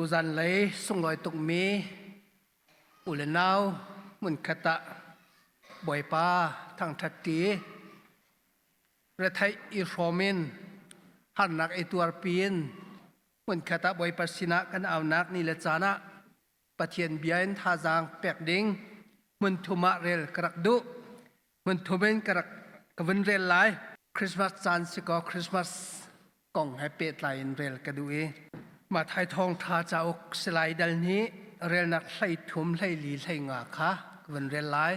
Tuzan lei sunglawi tukmi u le nau hmunkhat ah Bawipa thangṭhat ṭi, retheih i hrawm in harnak i tuarpi in hmunkhat ah Bawipa sinah kan aunak ni le caan ah Pathian bia in thazaang pek ding hmunthum ah rel ka rak duh. Hmunthum in ka rak ka vun rel lai. Christmas caan si kaw Christmas kong he pehtlai in rel ka duh i Matthai thawngṭha cauk silai dal nih relnak 13 14 15 kha ka vun rel lai.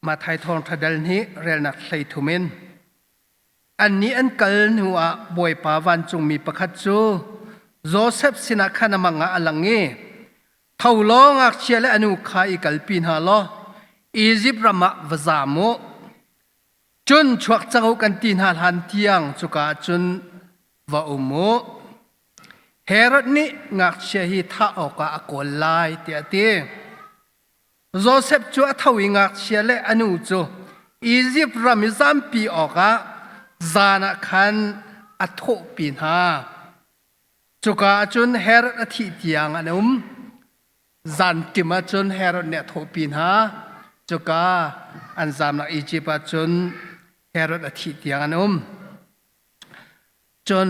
Matthai thawngṭha dal nih relnak 13 in Annih an kal hnuah Bawipa vancungmi pakhat cu Josef sinah khan a mang ah a lang i Tho law ngakchia le a nu kha i kalpi hna law Izipt ram ah va zaam u. Cun chuak cang u kan ti hna hlan tiang cuka ah cun va um u. Herod nih ngakchia hi thah awkah a kawl lai tiah a ti. Josef cu a tho i ngakchia le a nu cu Izipt ram i zampi awkah zan ah khan a thawhpi hna. Cuka ah cun Herod a thih tiang an um. Zanṭim ah cun Herod nih a thawhpi hna. Cuka an zamnak Izipt ah cun Herod a thih tiang an um. Cun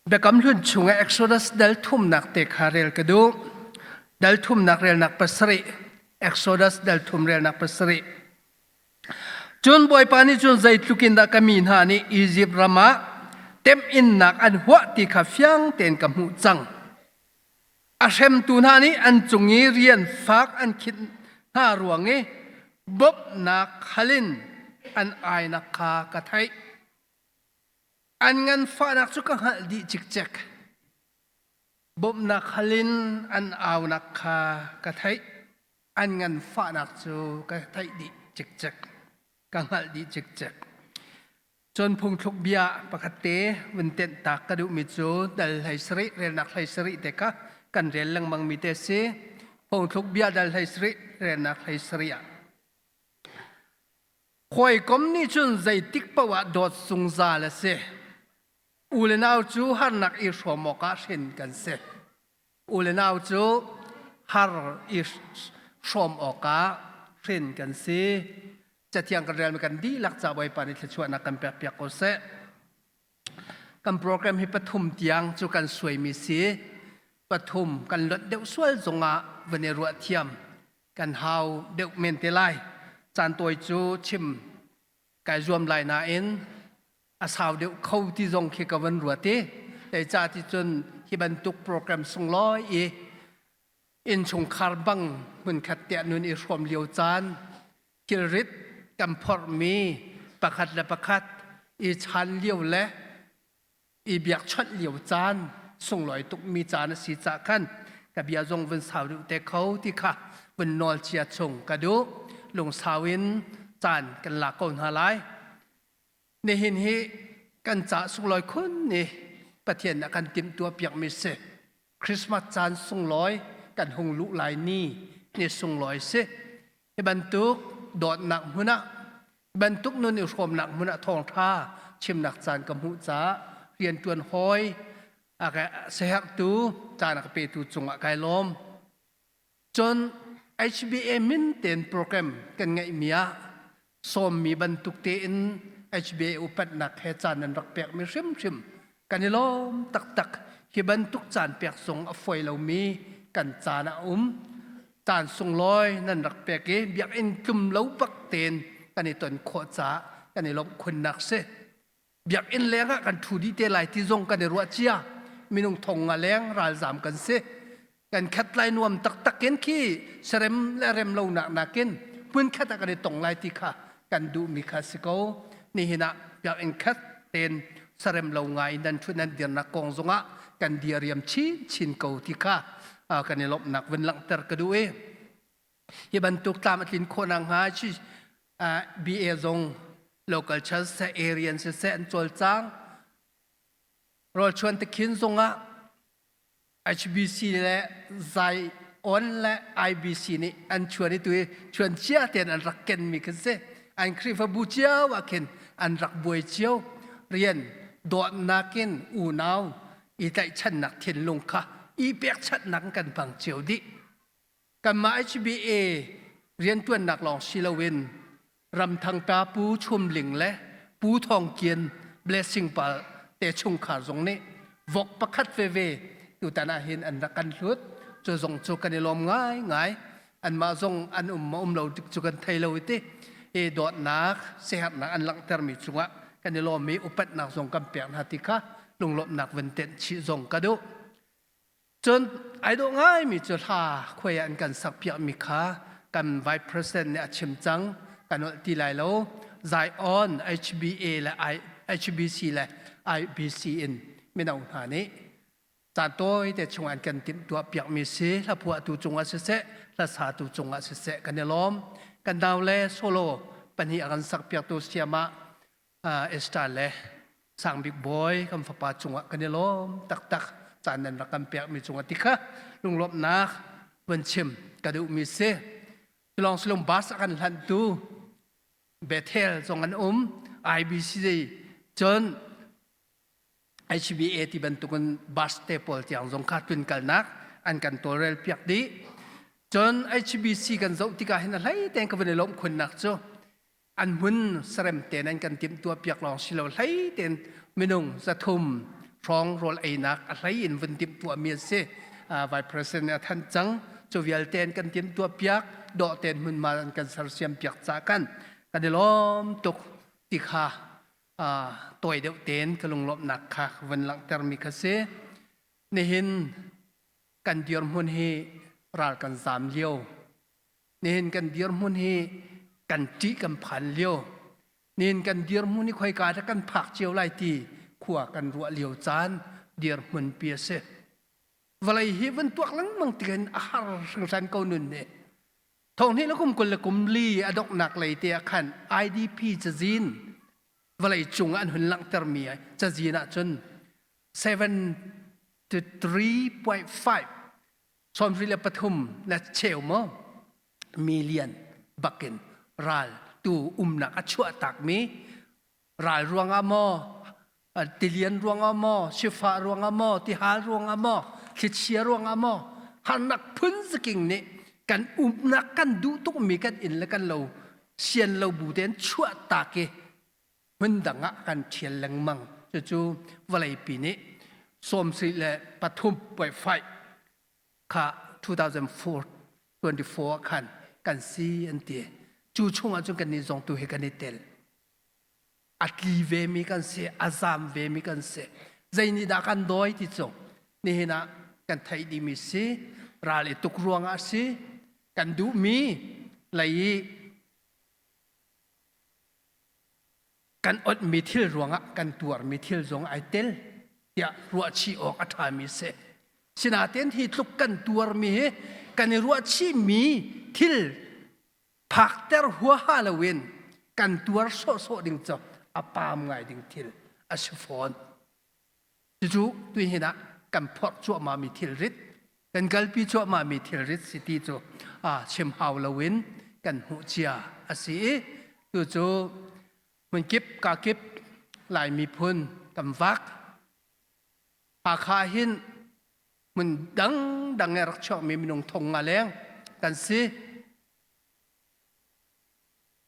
Biakam Hlun chungah Exodus dal thumnak te kha rel ka duh. Dal thumnak relnak pasarih. Exodus dal thum relnak pasarih. Cun Bawipa nih cun zeitluk in dah ka mi hna nih Izipt ram ah temhinnak an huah ti kha fiang tein ka hmuh cang. A hremtu hna nih an cung i rian fak an khinh hna ruang i bawmhnak hal in an ainak kha ka theih. An nganfahnak cu ka hngalh dih cikcek. Bawmhnak hal in an aunak kha ka theih. An nganfahnak cu ka theih dih cikcek. Ka hngalh dih cikcek. Cun phungthluk bia pakhat te vun tenh tak ka duhmi cu dal 17 relnak 17 te kha kan rel lengmangmi te si. Phungthluk bia dal 17 relnak 17 ah Hawikom nih cun zeitik paoh ah dawt zungzal a si. U le nau cu harnak i hrawm awkah hrin kan si. U le nau cu har i hrawm awkah hrin kan si. Cathiang kan relmi kan dihlak ca Bawipa nih thluachuahnak kan pekpiak ko seh. Kan program hi pathum tiang cu kan suaimi si. Pathum kan lonh deuh sual zongah van i ruah thiam kan hau deuh men te lai. Caan tawi cu chim kai zuam lai nain a sau deuh kho ti zong khi ka van ruat i ca ti cun hi bantuk program sunglawi i innchungkhar bang hmunkhat tiah nun i hrawm lio caan thilrit kan phorhmi pakhat le pakhat i chan lio le i biakchawnh lio caan sunglawi tukmi caan a si cah khan ka bia zong vun sau deuh te kho ti kha vun nawl chia chung ka duh. Lungsau in caan kan lak ko hna lai. Nihin hi kan ca sunglawi khun ni Pathian a kan timhtuah piakmi si. Christmas caan sunglawi kan hung luh lai ni ni sunglawi si. Hi bantuk dawtnak hmun ah bantuk nun i hrawmnak hmun ah thawngṭha chimnak caan ka hmuh caah rianṭuan hawi a ka siaherhtu caan a ka petu cungah kai lawm. Cun HBA min tein program kan ngeihmi ah sawmmi bantuk tein HBA upatnak he caan nan rak pekmi hrimhrim kan i lawm taktak. Hi bantuk caan pek zong a fawi lomi kan caan a um. Caan sunglawi nan rak pek i biakinn tlum lo bak tein kan i ton khawh caah kan i lawmh khunnak si. Biakinn leng ah kan ṭhu dih te lai ti zong kan i ruah cia. Minung thong nga leng ralzaam kan si. Kan khat lai nuam taktak in khi serem le rem lo nak nakin hmun khat ah kan i tong lai ti kha kan duhmi kha si ko. Nihin ah biakinn khat tein sarem lo ngai in nan ṭhut nan dirnak kong zongah kan diriam chinchin ko ti kha kan i lawmhnak vun langhter ka duh i hi bantuk tlam a tlin khawh nakhnga BA zong local church seh area siseh an cawlcang. Rawlchuan tikhin zongah HBC le Zion le IBC nih an chuan i tu i chuan cia tein an rak kenmi khin si. An Khrihfabu cio ah khin an rak buai cio. Rian dawtnak in unau. I tlaihchannak thinlung kha i pekchanhnak kan hmang cio dih. Kanmah HBA rianṭuannak lawng si loin Ramthang pa Pu Chum Ling le Pu Thawng Kian Blessing Pal te chungkhar zong nih vok pakhat veve tutan ah hin an rak kan hlut. Cu zong cu kan i lawm ngaingai. Anmah zong an um ma um lo tik cu kan thei lo i ti. I dawtnak, siaherhnak an langhtermi cungah kan i lawm i upatnak zong kan pek hna ti kha lunglawmhnak van tenh chih zong ka duh. Cun ai dawh ngaimi cu hla khuai ah an kan sakpiakmi kha kan Vice President nih a chim cang. Kan holh ti lai lo. Zion HBA le HBC le IBC in mino hna nih caan tawite chung an kan timhtuah piakmi si hlaphuahtu cungah siseh hlasatu cungah siseh kan i lawm. Kan nau le solo pahnih a kan sakpiaktu sayamah Esther le Sangbik Bawi kan fapa cungah kan i lawm taktak caan nan rak kan pekmi cungah ti kha lunglawmhnak van chim ka duhmi si. Tulong silong bus a kan hlanhtu Bethel zong an um IBC cun HBA ti bantukin bus te pawl tiang zong kha tlunkalnak an kan tawlrel piak dih. Cun HBC kan zoh tikah hin a hlei tein ka van i lawmh khunnak cu an hmun sarem tein an kan timhtuah piak lawng si lo hlei tein minung 300 hrawng rawl einak a hlei in vun timhtuah mi an si. Vice President nih a thanh cang. Cu vialte an kan timhtuah piak dawh tein hmunhma an kan sersiam piak ca kan kan i lawm tuk ti kha tawi deuh tein ka lunglawmhnak kha vun langhtermi kha si. Nihin kan dirhmun hi ral kan zaam lio. Nihin kan dirhmun hi kan ṭih kan phan lio. Nihin kan dirhmun hi khoika dah kan phak cio lai ti khua kan ruah lio caan dirhmun pi a si. Vawlei hi vun tuak lengmang tikin a har hringhran ko nun nih. Thonghnih le kum 24 a donghnak lei te ah khan IDP cazin vawlei cung ah an hun langhtermi cazin ahcun 73.5 73 le cheu maw million bakin ral tu umnak a chuah takmi ral ruangah maw tilian ruangah maw sifah ruangah maw tihal ruangah maw thlichia ruangah maw harnak phun zaking nih kan umnak kan duh tukmi kan inn le kan lo sian lo bu tein chuah tak i hmun dang ah kan ṭhial lengmang. Cucu vawleipi nih 73.5 kha 2024 khan kan si an ti. Cu chungah cun kannih zong tu hi kan i tel. A tli vemi kan si, a zaam vemi kan si. Zei nih dah kan dawi ti cu nihin ah kan theih dihmi si, ral i tuk ruangah a si, kan duhmi lei i kan onhmi thil ruangah kan tuarmi thil zong ai tel tiah ruahchih awk a ṭhami si. Sinain hi tluk kan tuarmi hi kan i ruahchihmi thil phakter huaha loin kan tuar sawhsawh ding cu a paam ngai ding thil a si fawn. Cucu tuihin ah kan phorh cuahmahmi thilrit, kan kalpi cuahmahmi thilrit si ti cu chim hau loin kan hmuh cia a si i tucu hmunkip kakip Lai miphun kan vak. Hakha hin hmun dangdang i rak chuakmi minung thong nga leng kan si.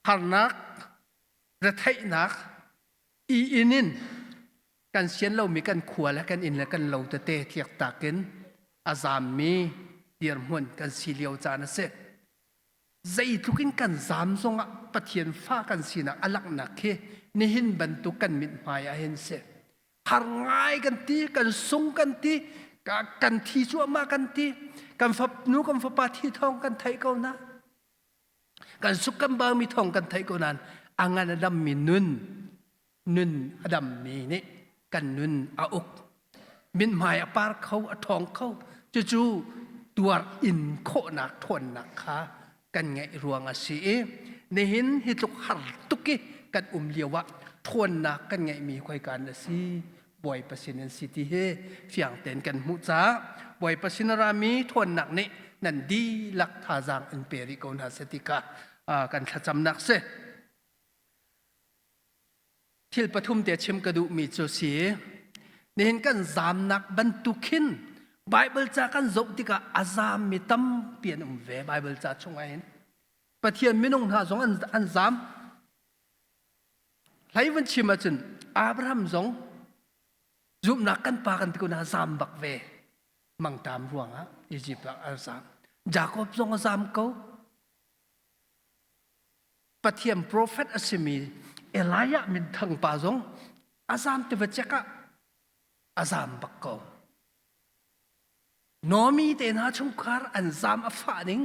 Harnak, retheihnak, i inn in kan sian lomi kan khua le kan inn le kan lo tete tliaktak in a zaammi dirhmun kan si lio caan a si. Zeitluk in kan zaam zongah Pathian fa kan sinak a langhnak khi nihin bantuk kan mithmai ah hin si. Har ngai kan ti, kan sung kan ti, kan thi cuahmah kan ti, kan fanu kan fapa thi thawng kan theih ko na. Kan suk kan baumi thawng kan theih ko nain a ngan a dammi nun nun a dammi nih kan nun a uk. Mithmai a par kho, a ṭhawng kho. Cucu tuar in khawhnak ṭhawnnak kha kan ngeih ruang a si i nihin hi tluk har tuk i kan um lio ah ṭhawnnak kan ngeihmi khoika in a si Bawipa sin an si ti hi fiang tein kan hmuh caah Bawipa sin a rami ṭhawnnak nih nan dihlak thazaang in pe rih ko hna seh ti kha kan thlacamnak si. Thil pathum te chim ka duhmi cu si. Nihin kan zamnak bantuk khin Bible ca kan zoh tikah a zammi tampi an um ve Bible ca chungah hin. Pathian minung hna zong an, an zam. Hlei van chim ahcun Abraham zong zumhnak kan pa kan ti ko na zam bak ve. Mangtam ruangah Egypt ah a zam. Jacob zong a zam ko. Pathian profet a simi Elijah minthang pa zong a zam tiva cek ah a zam bak ko. Naomi te hna chungkhar an zam a fah ning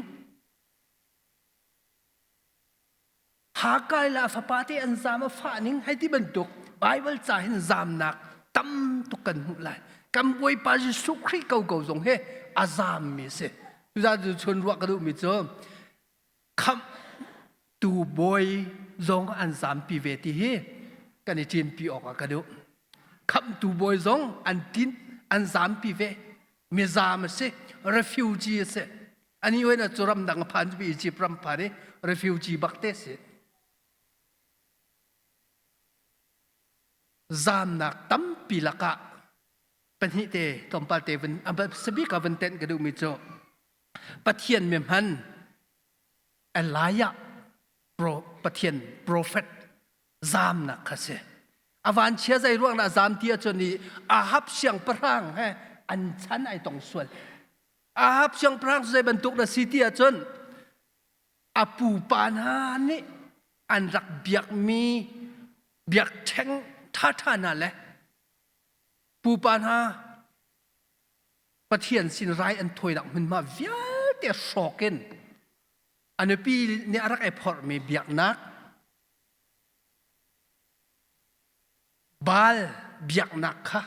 Hakai le a fapa te an zam a fah ning hei ti bantuk Bible ca hin zamnak tam tuk kan hmuh lai. Kan Bawipa Jesuh Khrih ko ko zong he a zammi a si. Cucaah chun ruah ka duhmi cu khamhtu bawi zong an zampi ve ti hi kan i ṭinpi awk ah ka duh. Khamhtu bawi zong an tin an zampi ve. Mizam a si, refugee a si. Ani wen cu ramdang a phan cu Egypt ram phan i refugee bak te si. Zamnak tampi lakah pahnih te tlawmpal te vun sabik ah vun tenh ka duhmi cu Pathian mi hman Elijah pro, Pathian prophet zamnak kha si. A vanchia zei ruang dah zam ti ahcun i Ahab siangpahrang he an chan ai tong sual. Ahab siangpahrang cu zei bantuk na si ti ahcun a pupa hna nih an rak biakmi biakṭheng ṭhaṭha hna le pupa hna Pathian sin rai an thawinak hmunhma vialte hrawk in a nupi nih a rak i phorhmi biaknak Baal biaknak kha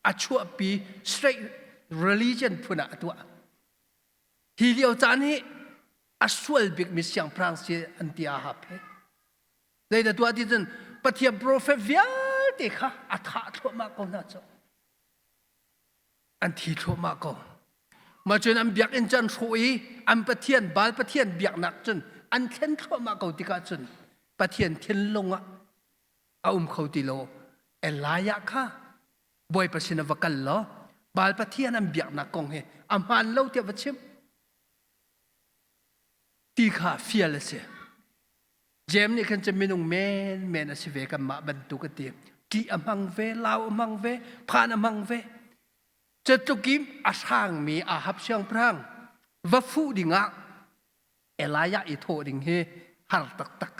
a chuahpi straight religion phun ah a tuah. Hi lio caan hi a sual bikmi siangpahrang si an ti Ahab he. Zeidah tuah ti cun Pathian profet vialte kha a thah thluahmah ko hna cu. An thi thluahmah ko. Mah cun an biakinn cu an hrawh i an Pathian Baal Pathian biaknak cun an thlen thluahmah ko tikah cun Pathian thinlung ah a um kho ti lo. Elijah kha Bawipa sin ah va kal law Baal Pathian an biaknak kong hi a hmaan lo tiah va chim ti kha fial a si. Jeim nih khan cun minung menmen a si ve kanmah bantuk a ti. Ṭih a hmang ve, lau a hmang ve, phan a hmang ve. Cutluk in a hrangmi Ahab siangpahrang va fuh dingah Elijah i thawh ding hi har taktak.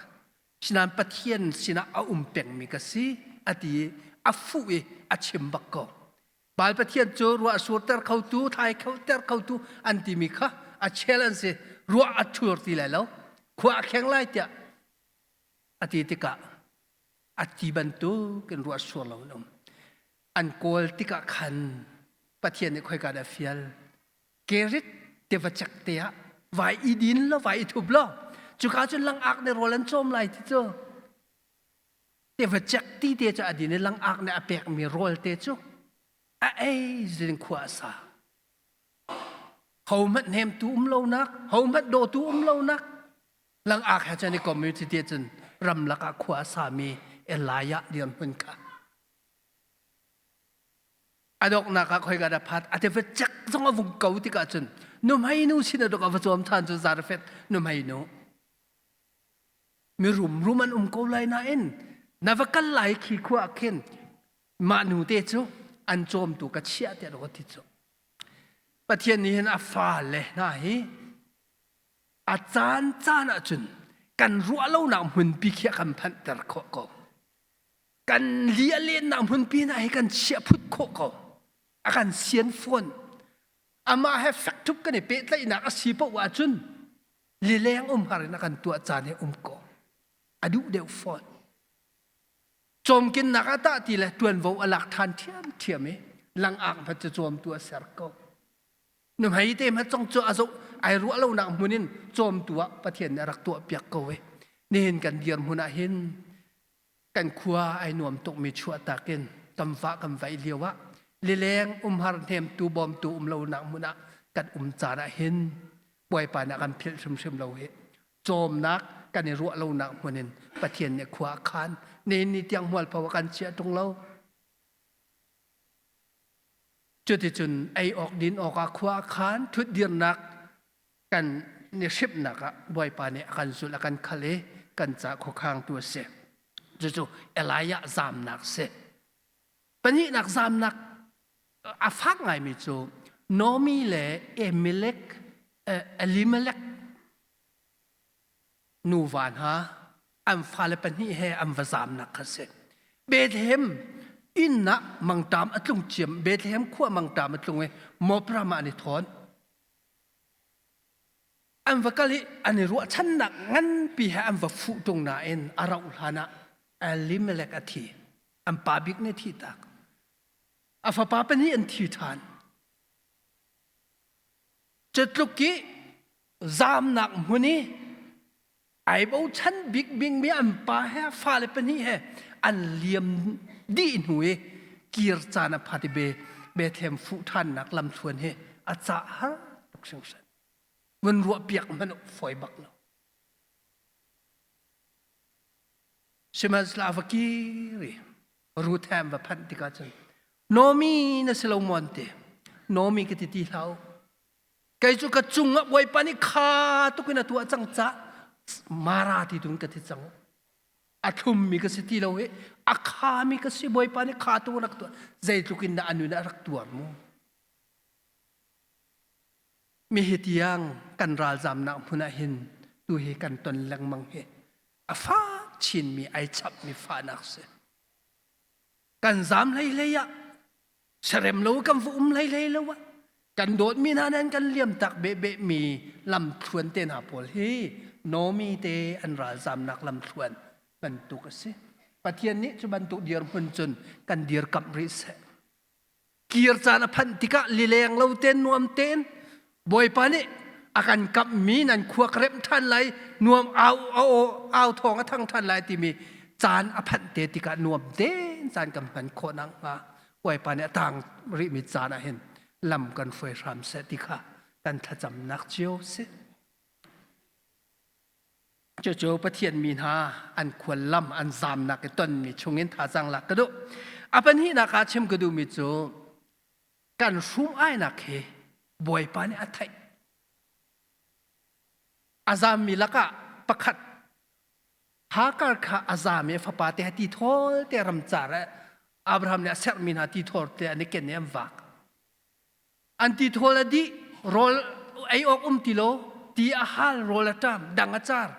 Sinain Pathian sinah a um pengmi ka si a ti i a fuh i a chim bak ko. Baal Pathian cu ruah surter khotu, thlai khoter khotu an timi kha a chel an si. Ruah a thur ti lai lo. Khua a kheng lai tiah a ti tikah a ti bantuk in ruah sur lo in um. An kawl tikah khan Pathian nih khoika dah fial? Kerit tiva cek te ah vai i din law vai i thup law cuka cun langak nih rawl an cawm lai ti cu tiva cek ti te cu a din i langak nih a pekmi rawl te cu a ei zin khua a sa hohmanh hnemtu um lonak hohmanh dawtu um lonak langak he cun i kom i cuti cun ramlak ah khua a sami Elijah dirhmun kha a donghnak ah khoika dah phat a tiva cek zong a vung ko tikah cun nuhmei nu sin a dok a va zuam than cu Zarephath nuhmei nu mirum rum an um ko lai nain na va kal lai khi khua ah khin mah nu te cu an cawmtu ka chiah tiah ka ti cu Pathian nih hin a fale hna hi a caan caan ahcun kan ruah lonak hmunpi khi a kan phanhter khawh ko kan li a lennak hmunpi hna hi kan chiah phut khawh ko a kan sian fawn amah he fek ṭhup kan i pehtlaihnak a si paoh ahcun lileng umhar in a kan tuah caan hi um ko a duh deuh fawn cawmkinnak ah tah ti le ṭuanvo a lak ṭhan ṭhiamṭhiam i langak hmat cu cawmtu a ser ko nuhmei te hmat zong cu a zoh ai ruah lonak hmun in cawmtu ah Pathian nih a rak tuah piak ko i nihin kan dirhmun ah hin kan khua ai nuam tukmi chuahtak in kan vah kan vaih lio ah lileng umhar hnemtu bawmtu um lonak hmun ah kan um caan ah hin Bawipa nih a kan philh hrimhrim lo hi cawmnak kan i ruah lonak hmun in Pathian nih khua a khan nihin ni tiang mualpho a kan chiah ṭung lo. Cuticun ei awk din awkah khua a khan ṭhutdirnak kan ni hrimhnak ah Bawipa nih a kan zulh a kan khal i kan ca khuakhangtu a si. Cucu Elijah zamnak si. Pahnihnak zamnak a fak ngaimi cu Nomi le Elimelech, Elimelech nuva hna an fale pahnih he an va zamnak kha si. Bethlehem inn ah mangṭam a tlung ciam Bethlehem khua mangṭam a tlung i Moab ram ah an i thawn. An va kal i an i ruahchannak nganpi he an va fuh ṭung nain a rauh hlan ah Elimelech a thi. An pa bik nih a thih tak. A fapa pahnih an thi ṭhan. Cutluk i zamnak hmun i ai bochan bik bingmi an pa he fale pahnih he an liam dih hnu i kir caan a phat i be Bethlehem fuh ṭhannak lamthluan hi a cah har tuk hringhran. Vun ruah piak hmanh fawi bak lo. Sihmanhsehlaw a va kir i Ruth he an va phanh tikah cun Nomi na si lo maw an ti. Nomi ka ti ti hlah u. Kei cu ka cungah Bawipa nih kha tuk in a tuah cang cah Mara ti tun ka ti cang. A thlummi ka si ti lo i a khami ka si Bawipa nih kha tuk in a rak tuah. Zeitluk in dah a nun a rak tuar mu. Mi hi tiang kan ralzamnak hmun ah hin tu hi kan ton lengmang hi a fak chinmi ai chapmi fahnak si. Kan zam hleihlei ah serem lo kan va um hleihlei lo ah kan dawtmi hna nan kan liam tak behbeh mi lamthluan te hna pawl hi Nomi te an ralzamnak lamthluan bantuk a si. Pathian nih cu bantuk dirhmun cun kan dirkamh rih seh. Kir caan a phanh tikah lileng lo tein nuam tein Bawipa nih a kan kamhmi nan khua ka remh ṭhan lai nuam au au au thawng a thang ṭhan lai timi caan a phanh te tikah nuam tein caan kan hman khawh nakhnga Bawipa nih a tang rihmi caan ah hin lam kan hruai hram seh ti kha kan thlacamnak cio si. Cucu Pathian mi hna an khuallam an zamnak i tonmi chungin thazaang lak ka duh. A pahnihnak ah chim ka duhmi cu kan hrum-ainak hi Bawipa nih a theih. A zammi lakah pakhat Hagar kha a zam i a fapa te ti thawl te ramcar ah Abraham nih a serhmi hna ti thawl te an i ken i an vak. An ti thawl a dih, rawl ei awk um ti lo, ti a hal, rawl a ṭam, dang a car.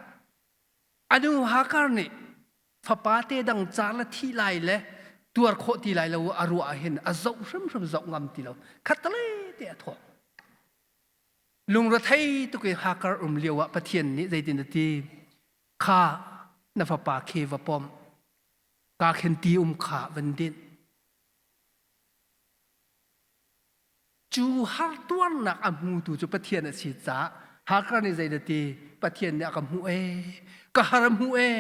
A nu Hagar nih fapa te dang car le thi lai le tuar khawh ti lai lo a ruah ah hin a zoh hrimhrim zoh ngam ti lo. Khattale te a thawh. Lungrethei tuk i Hagar um lio ah Pathian nih zeitin a ti? Kha na fapa khi va pom. Ka khin ti um kha van dinh. Cu hartuarnak a hmutu cu Pathian a si caah Hagar nih zei ti Pathian nih a ka hmuh ee ka har a hmuh ee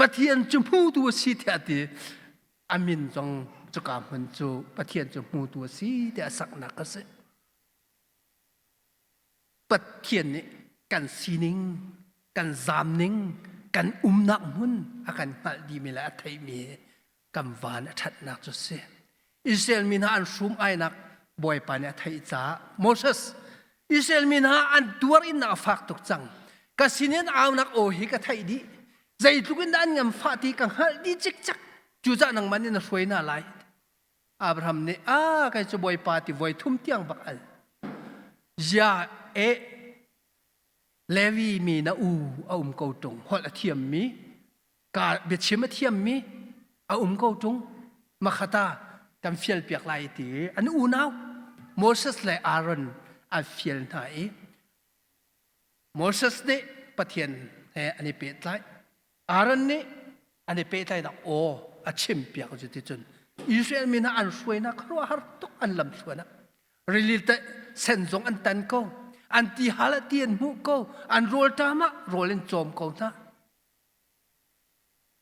Pathian cu hmutu a si tiah a ti a min zong cuka hmun cu Pathian cu hmutu a si tiah a saknak a si Pathian nih kan sining kan zamning kan umnak hmun a kan hngalh dihmi le a theihmi kan van a ṭhatnak cu si. Israel mi hna an hrum ainak Bawipa nih a theih caah Moses Israel mi hna an tuar innak a fak tuk cang. Ka sinin aunak aw hi ka theih dih. Zeitluk in dah an ngamfah ti ka hngalh dih cikcek. Cucaah nangmah nih na hruai hna lai. Abraham nih a kai cu Bawipa ti voi thum tiang bak al. Zia e Levi mi na u a um ko ṭung holh a thiammi ka biachim a thiammi a um ko ṭung makhata kan fial piak lai ti an unau Moses le Aaron an fial hna i Moses nih Pathian he an i pehtlai Aaron nih an i pehtlaihnak aw a chim piak cu ti cun Israel mi hna an hruainak khuaruahhar tuk an lam thluan ah rili sen zong an tan ko an ti hal ah ti an hmuh ko an rawl ṭam ah rawl in cawm ko hna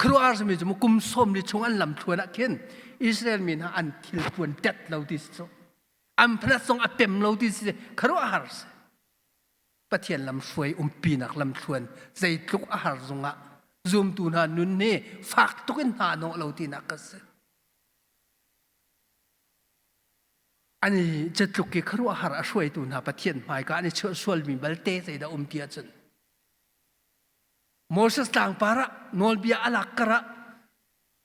Khuaruahhar simi cu kum 40 chung an lamthluan ah khin Israel mi hna an thil puan tet lo ti si cu an phalat zong a pem lo ti si khuaruahhar si Pathian lamhruai umpinak lamthluan zeitluk a har zongah zumtu hna nun hi fak tuk in hna nawh lo tinak ka si. An i cetluk i khuaruahhar a hruaitu hna Pathian hmaika an i chuah sualmi balte zeidah um ti ahcun Moses tlangpar ah nawlbia a lak karah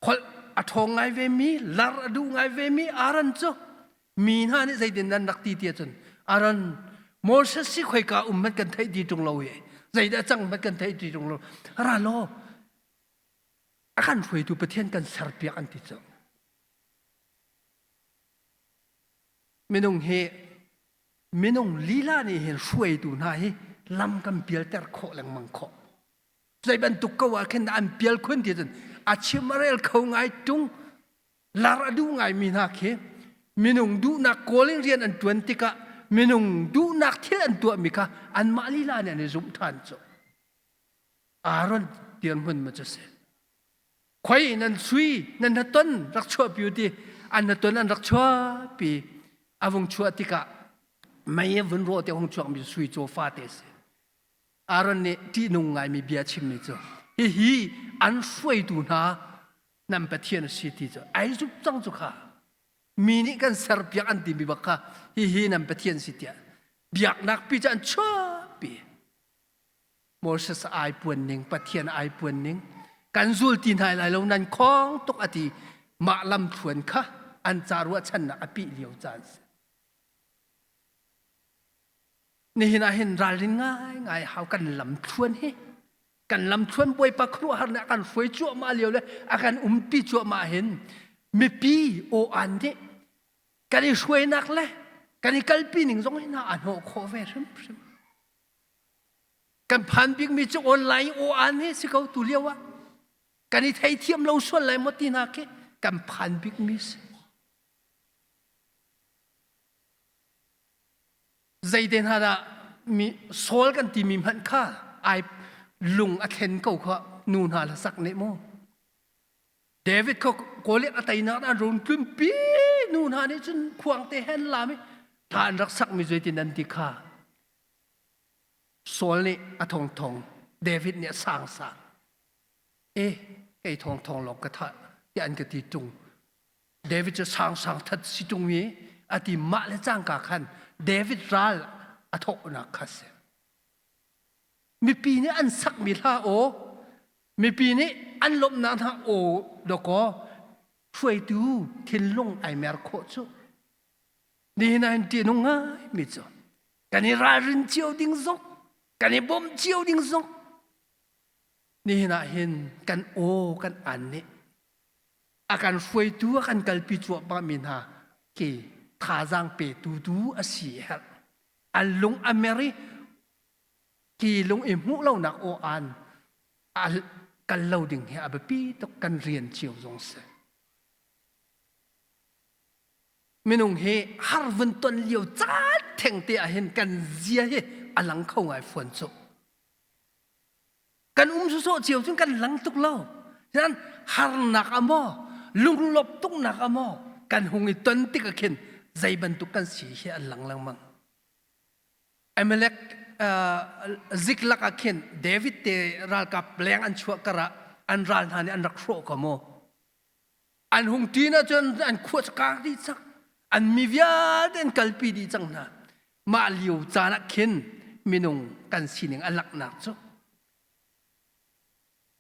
holh a ṭhawng ngai vemi, lar a duh ngai vemi Aaron cu mi hna nih zeitin nan rak ti ti ahcun Aaron Moses si khoika um hmanh kan theih ti ṭung lo i zeidah cang hmanh kan theih ti ṭung lo ra law a kan hruaitu Pathian kan serpiak an ti cu. Minung hi minung lila nih hin hruaitu hna hi lam kan pialter khawh lengmang khawh. Zei bantuk ko ah khin an pial khun ti cun a chim a rel kho ngai tung lar a duh ngai mi hna khi minung duhnak kawl in rian an tuan tikah minung duhnak thil an tuah mi kha anmah lila nih an i zumh than cu. Aaron dirhmun ma cu si. Khoi nan sui nan hnaton rak chuahpi u ti an hnaton an rak chuahpi a vung chuah tikah mei a vun rawh te hung chuakmi sui caw fate si Aaron nih ṭihnung ngaimi bia chimmi cu hihi an hruaitu hna nan Pathian a si ti cu ai zup cang cu kha mi nih kan serpiak an timi bak kha hihi nan Pathian si tiah biaknak pi cu an chuahpi Moses ai puan ning Pathian ai puan ning kan zul ti hna lai lo nan khong tuk a ti mah lam thluan kha an ca ruahchannak a pih lio caan si nihin ah hin ralrin ngaingai hau kan lam thluan hi kan lam thluan bawipa khuaruahhar nih a kan hruai cuahmah lio le a kan umpi cuahmah hin mipi aw an nih kan i hruainak le kan i kalpi ning zong hi hna a hnawh khawh ve hrimhrim Kan phan bikmi cu online aw-an hi si ko tu lio ah. Kan i theithiam lo sual lai maw ti hna khi kan phan bikmi si. Zeite hna dah mi Saul kan timi hmanh kha ai lung a thlen ko kha nu hna la sak nih mu. David kha Goliath a teinak an run tlunpi nu hna nih cun khuang te hen lam i hla an rak sakmi zeitin an ti kha Saul nih a thongthong, David nih a sangsang. E, kei thongthong lawng ka thah tiah an ka ti tung. David cu sangsang that si tung i a ti mah le cangka khan David ral a thawhnak kha si. Mipi nih an sakmi hla aw, mipi nih an lawmhnak hna aw dawkaw hruaitu thinlung ai mer khawh cu. Nihin ah hin ṭihnung ngaimi cu kan i ralrin cio ding zong kan i bawmh cio ding zong nihin ah hin kan aw kan an nih a kan hruaitu a kan kalpi cuahmah mi hna khi thazaang petu tu a si herh an lung a mer i ki lung i hmuh lonak aw an a kal lo ding hi a biapi tuk kan rian cio zong si Minung hi har vun ton lio caan theng te ah hin kan zia hi a lang kho ngai fawn cu. Kan um sawsawh cio cun kan lang tuk lo. Nan harnak a maw, lunglawp tuknak a maw, kan hung i ton tik ah khin zei bantuk kan si hi an lang lengmang. Amalek uh, Ziklag ah khin David te ralkap leng an chuah karah an ral hna nih an rak hrawh ko mu. An hung ṭin ahcun an khua cu kang dih cang. An mi vialte an kalpi dih cang hna. Mah lio caan ah khin minung kan sining a langhnak cu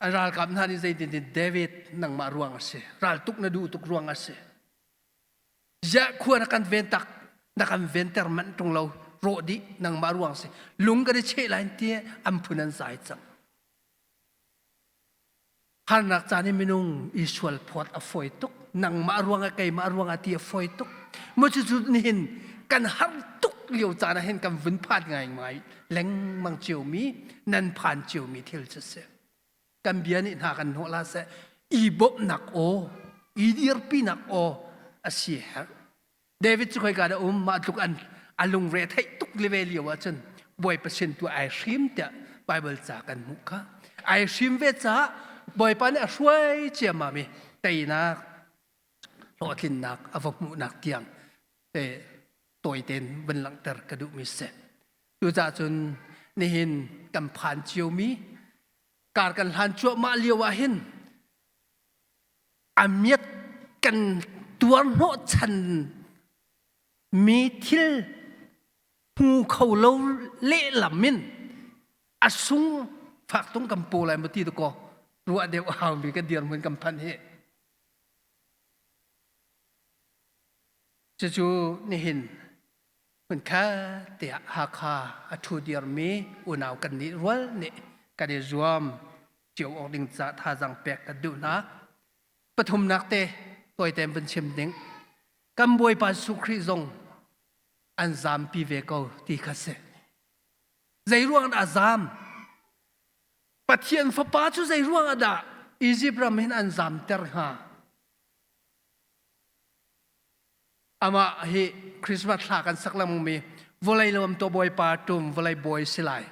an ralkap hna nih zeitin David nangmah ruang a si raltuk na duh tuk ruang a si ziah khua na kan ven tak na kan venter manh ṭung lo rawh dih nangmah ruang si lung kan i cheh lai ti an phun an zai cang Harnak caan i minung i sual phawt a fawi tuk. Nangmah ruangah keimah ruangah ti a fawi tuk. Mu cucu nihin kan har tuk lio caan ah hin kan vun phan ngaingai lengmang ciomi nan phan ciomi thil cu si. Kan bia nih hna kan hnawh la seh. I bawmhnak aw, i dirpinak aw a si herh. David cu khoika dah um mah tluk an a lungre theih tuk leve lio ahcun Bawipa sin tu ai hrim tiah Bible ca kan hmuh kha ai hrim ve caah Bawipa nih a hruai ciammam i teinak hlawhtlinnak a va hmuhnak tiang te tawitein vun langhter ka duhmi si. Cucaah cun nihin kan phan ciomi kar kan hlan cuahmah lio ah hin a miat kan tuar hnawhchan. Mi thil hmu kho lo lehlam in a sung fak tung kan paw lai maw ti dakaw ruah deuh a haumi kan dirhmun kan phanh hi. Cucu nihin hmunkhat tiah Hakha a ṭhu dirmi unau kan nih rual nih kan i zuam cio awk ding ca thazaang pek kan duh hna. Pathumnak te tawite vun chim ding. Kan Bawipa Jesuh Khrih zong an zampi ve ko ti kha si. Zei ruang dah zam? Pathian fapa cu zei ruang ah dah Egypt ram hin an zamter hnga? Amah hi Christmas thla kan sak lengmangmi vawlei lawm to Bawipa tum vawlei bawi si lai.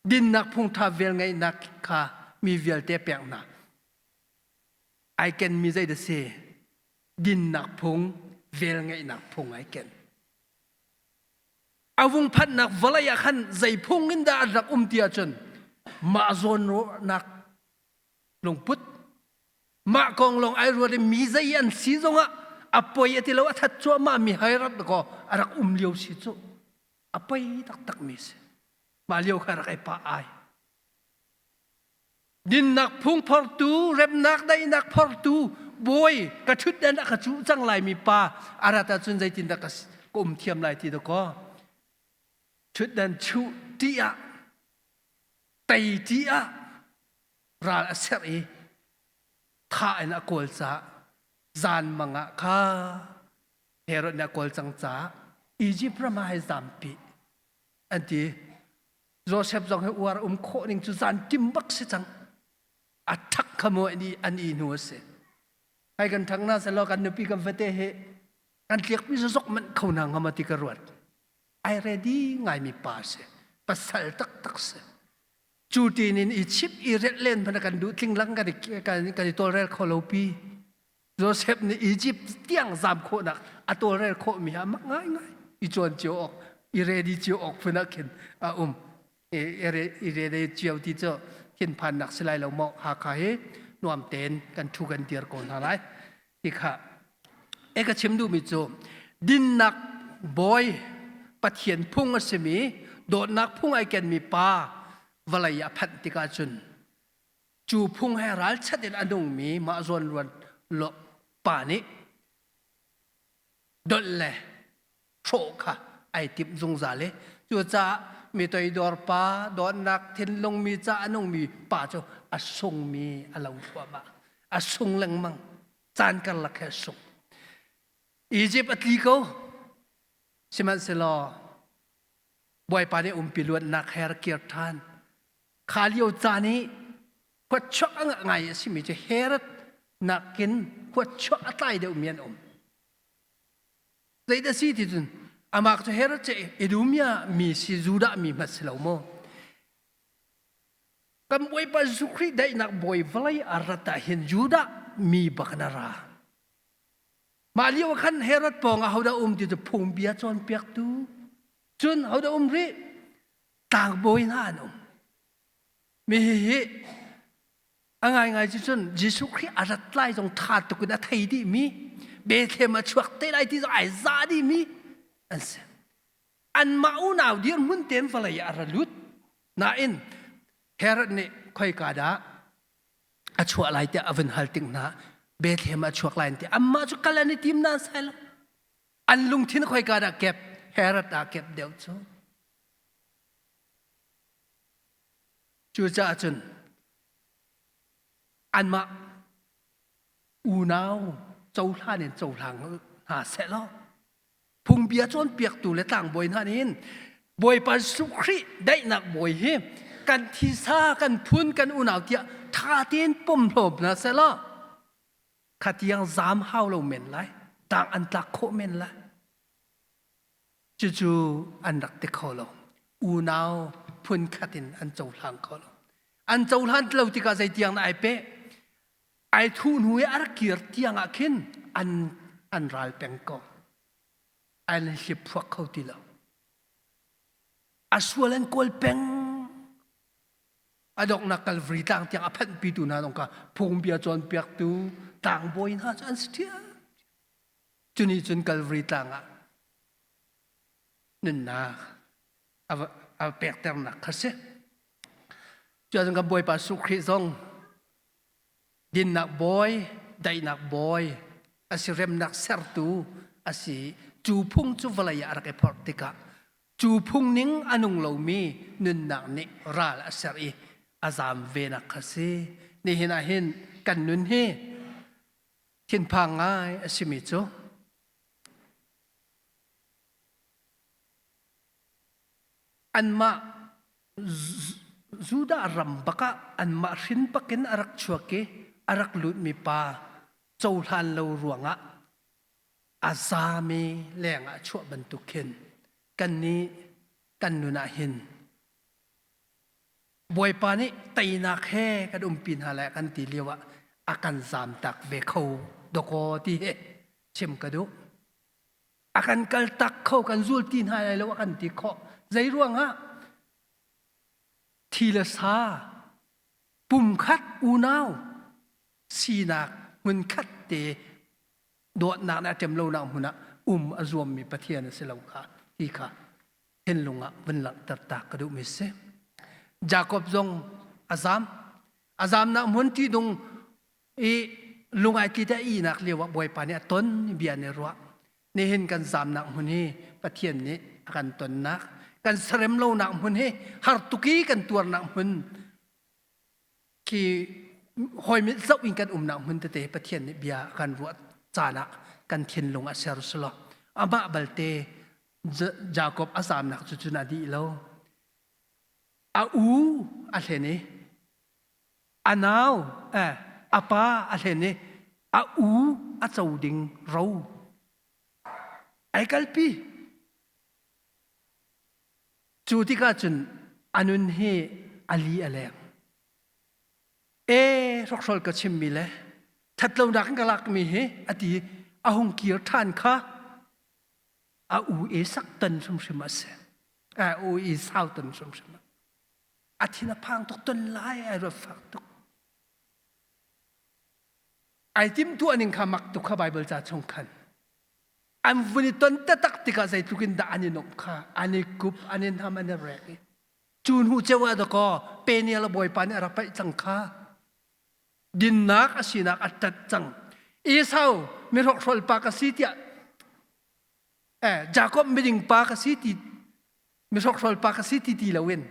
Dinnak phungtha velngeihnak kha mi vialte pek hna. Ai kenmi zei dah si? Dinnak phung, velngeihnak phung ai ken. A vung phanhnak vawlei ah khan zei phung in dah an rak um ti ahcun mah zawnruahnak lungput mah kong lawng ai ruat i mi zei an si zongah a poi a ti lo a that cuahmah mi hai rat ko a rak um lio si cu a poi taktak mi si mah lio kha rak ai pah ai Dinnak phung phortu, remnak daihnak phortu, bawi ka ṭhutdan a ka cuh cang lai mi pa a rat ahcun zeitindah ka um thiam lai ti dakaw. Ṭhutdan chuh ṭih ah, tei ṭih ah ral a serh i thah in a kawl caah zan mang ah kha Herod nih a kawl cang caah Egypt ram ah hei zampi an ti. Joseph zong hi uar um khawh ning cu zan tim bak si cang. A ṭhak kha mu an i an i hnu a si. Hai kan ṭhang na selaw kan nupi kan fate hi kan tliakpi zok manh kho na ngam ti ka ruat. Ai ready ngaimi pa si. Pasal taktak si. Cu tin in i chip i relh len hmanh kan duh tling lang kan i kan, kan i tawlrel kho lo pi. Joseph nih Egypt tiang zam khawhnak a tawlrel khawhmi ha mak ngaingai i cawn cio awk i ready cio awk phun ah khin a um i ready cio ti cu thinphannak si lai lo maw Hakha hi nuam tein kan thu kan dir ko hna lai ti kha e ka chim duhmi cu dinnak bawi Pathian phung a simi dawtnak phung ai kenmi pa vawlei a phanh tikah cun Cu phung he ralchat in a nungmi mah zawnruan lo pa nih dolh le hrawh kha ai timh zungzal i cucaah mi toidor pa dawtnak thinlung mi ca a nungmi pa cu a sungmi a lo thluahmah a sung lengmang caan karlak he a sung Egypt a tli ko sihmanhsehlaw Bawipa nih umpi luatnak he rak kir ṭhan Kha lio caan i huatchuak a ngah ngai a simi cu Herod nakin huatchuak a tlai deuhmi an um. Zeidah si ti cun amah cu Herod cu Idumea mi si Judah mi hmanh si lo maw? Kan Bawipa Jesuh Khrih daihnak bawi vawlei a rat ah hin Judah mi bak in a ra. Mah lio ah khan Herod pawng ah hodah um ti cu phungbia cawnpiaktu cun hodah um rih tlangbawi hna an um. Mi hihi a ngaingai cu cun Jesuh Khrih a rat lai zong ṭha tuk in a thei dihmi Bethlehem a chuak te lai ti zong ai za dihmi an si. Anmah unau dirhmun tein vawlei ah a ra lut. Nain Herod nih khoika dah a chuah lai tiah a vun hal tik hna Bethlehem a chuak lai an ti. Anmah cu kal an i tim na sai lo. An lungthin khoika dah kep Herod ah kep deuh cu. Cucaah cun anmah unau cohlan in cohlang hna sehlaw phungbia cawnpiaktu le tlangbawi hna nih hin Bawipa Jesuh Khrih daihnak bawi hi kan thisa kan phun kan unau tiah ṭha tein pom hlawm hna sehlaw kha tiang zaam hau lo men lai tang an tlak khawh men lai Cucu an rak ti kho lo. Unau phunkhat in an cohlang kho lo. An cohlan lo tikah zeitiang dah ai peh? Ai thuh hnu i a rak kir tiang ah khin an an ral peng ko. An hliphuak kho ti lo. A sual an kawl peng. A donghnak Calvary tlang tiang a phanhpitu hna zong kha phungbia cawnpiaktu tlangbawi hna cu an si ṭhiam. Cunih cun Calvary tlang ah. nunnak a pekternak kha si. Cuacun kan Bawipa Jesuh Khrih zong dinnak bawi, daihnak bawi, a si remnak sertu a si. Cu phung cu vawlei ah a rak i phorh tikah cu phung ning a nung lomi nunnak nih ral a ser i a zaam venak kha si. Nihin ah hin kan nun hi thinphang ngai a simi cu anmah Judah ram bakah anmah hrin bakin a rak chuak i a rak lutmi pa cohlan lo ruangah a zami lengah chuah bantuk khin kannih kan nun ah hin Bawipa nih teinak he kan umpi hna lai kan ti lio ah a kan zamtak ve kho dawkaw ti hi chim ka duh. A kan kaltak kho kan zul ti hna lai lo a kan ti khawh. Zei ruangah thi le sa pumkhat unau sinak hmunkhat te dawtnak nih a ṭem lonak hmun ah um a zuammi Pathian a si lo kha ti kha thinlung ah vun langhter ta ka duhmi si. Jakob zong a zam. A zamnak hmun ṭihnung i lungai tli te ihnak lio ah Bawipa nih a ton bia nih ruah. Nihin kan zamnak hmun hi Pathian nih a kan tonnak, kan sarem lonak hmun hi har tuk i kan tuarnak hmun khi hawi mit zoh in kan umnak hmun tete Pathian nih bia a kan ruah caan ah kan thinlung a ser selaw amah balte Jakob a zamnak cu cun a dih lo. A u a hlen i a nau eh, a pa a hlen i a u a co ding ro ai kalpi. Cu tikah cun a nun hi a li a leng. E hrokhrawl ka chimmi le ṭhatlonak in ka lakmi hi a ti a hung kir ṭhan kha a u e sak ton hrimhrim a si. A u i sau ton hrimhrim. A thin a phang tuk ton lai ai ruat fak tuk. Ai tim tuah ning kha mak tuk kha Bible ca chung khan. An vun i ton taktak tikah zeitluk in dah an i nuamh kha an i kup an i nam an i rek i cu hnu ceu ah dakaw Peniel a bawipa nih a rak paih cang kha dinnak a sinak a ṭat cang Esau mihrokhrawl pa ka si tiah eh Jakob miding pa ka si ti mihrokhrawl pa ka si ti ti loin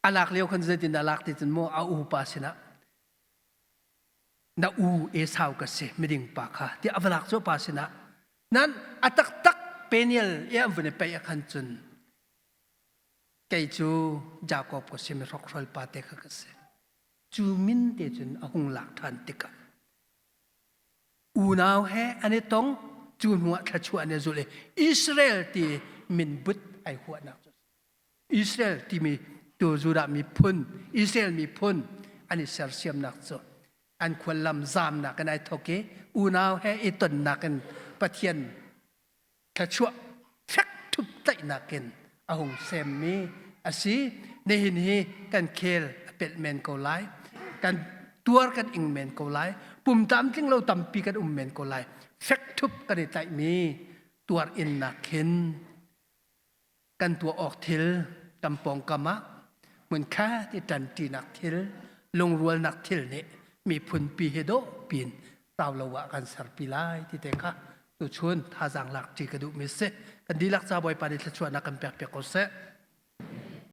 a lak lio khan zeitin dah lak ti cun maw a upa sinah na u Esau ka si miding pa kha tiah a va lak cu pa sinah nan a taktak Peniel i an vun i peih ah khan cun kei cu Jakob ka si mi hrokhrawl pa te kha ka si cu min te cun a hung lak ṭhan tikah unau he an i tong cu hnuah thluachuah an i zulh i Israel ti min but ai huahnak cu Israel timi tu Judah miphun Israel miphun an i sersiamnak cu an khuallam zamnak in ai thawk i unau he i tonnak in Pathian thluachuah fek ṭhup tlaihnak in a hung semmi a si. Nihin hi kan khel a pelh men ko lai. Kan tuar kan ing men ko lai. Pum tlamtling lo tampi kan um men ko lai. Fek ṭhup kan i tlaihmi tuar innak khin kan tuah awk thil kan pawngkam ah hmunkhat i ṭanṭinak thil lungrualnak thil nih miphunpi hi dawh pin rau lo ah kan serpi lai ti te kha tuchun thazaang lak ṭi ka duhmi si kan dihlak ca Bawipa nih thluachuahnak kan pek piak ko seh.